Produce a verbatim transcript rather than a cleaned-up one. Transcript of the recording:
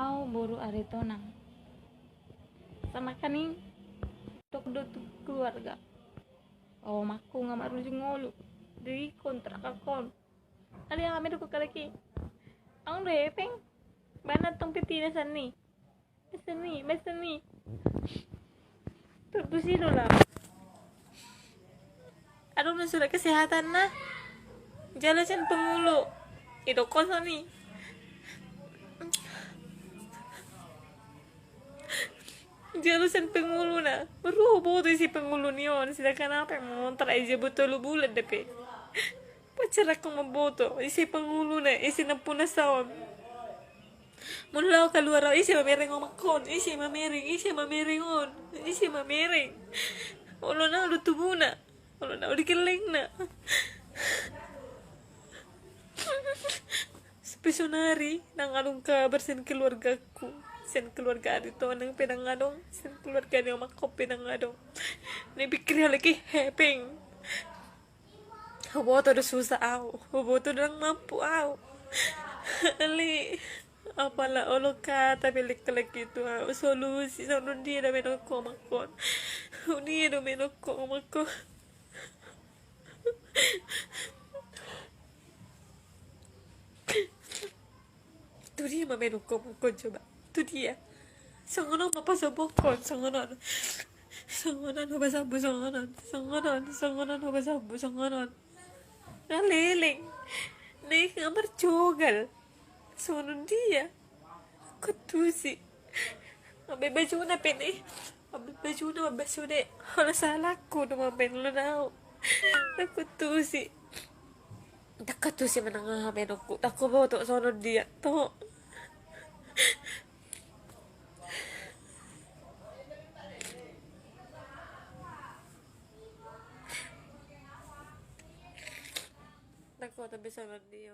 Au boru Aritonang. Sama kaning dok do tu keluarga. Omakku nga marujung ngolu di kontrak akon. Ada yang ame dok kalaki. Ang do hepeng. Bana tong pitina sani. Sani, sani. Terpusi do lah. Adong na surat kesehatanna. Jalo sian pengulu. Idokkon sani. Jalo sian penguluna. Baru huboto ise pengulu ni on. Sedangkan au pe montar aja buat tolu bulan dope. Pacar aku mamboto ise penguluna, ise nampuna saon. Molo au kaluar au, ise mamereng omakon, ise mamereng, ise mamereng on, ise mamereng. Olo na olo tubuna, olo na olo gellengna. Sampe sonari ndang adong kabar sian keluargaku, sian keluarga Aritonang pe ndang adong, sian keluarga ni omakku pe ndang adong. Ni pikir halak i hepeng. Huboto do susah au, huboto do ndang mampu au. Alai apala olo hata pe lek-lek i tu au, solusi songon dia do menokku omakon. Songon dia do menokku omakon. Tu dia ma menokku omakon coba? Tu dia? Songon on ma pasobuhon, songon on. Songon on hupasabu, songon on. Songon on, songon on hupasabu, songon on. Na leleng. Na i nga marjogal. Songon on dia? Kutusi. Ambe bajuna pe ni. Ambe bajuna, ambe sude. Olo salahku do mambaen olo na au. Na kutusi. Ndang kutusi manang aha menokku. Ndang huboto songon dia. To. Ndang huboto be songon dia.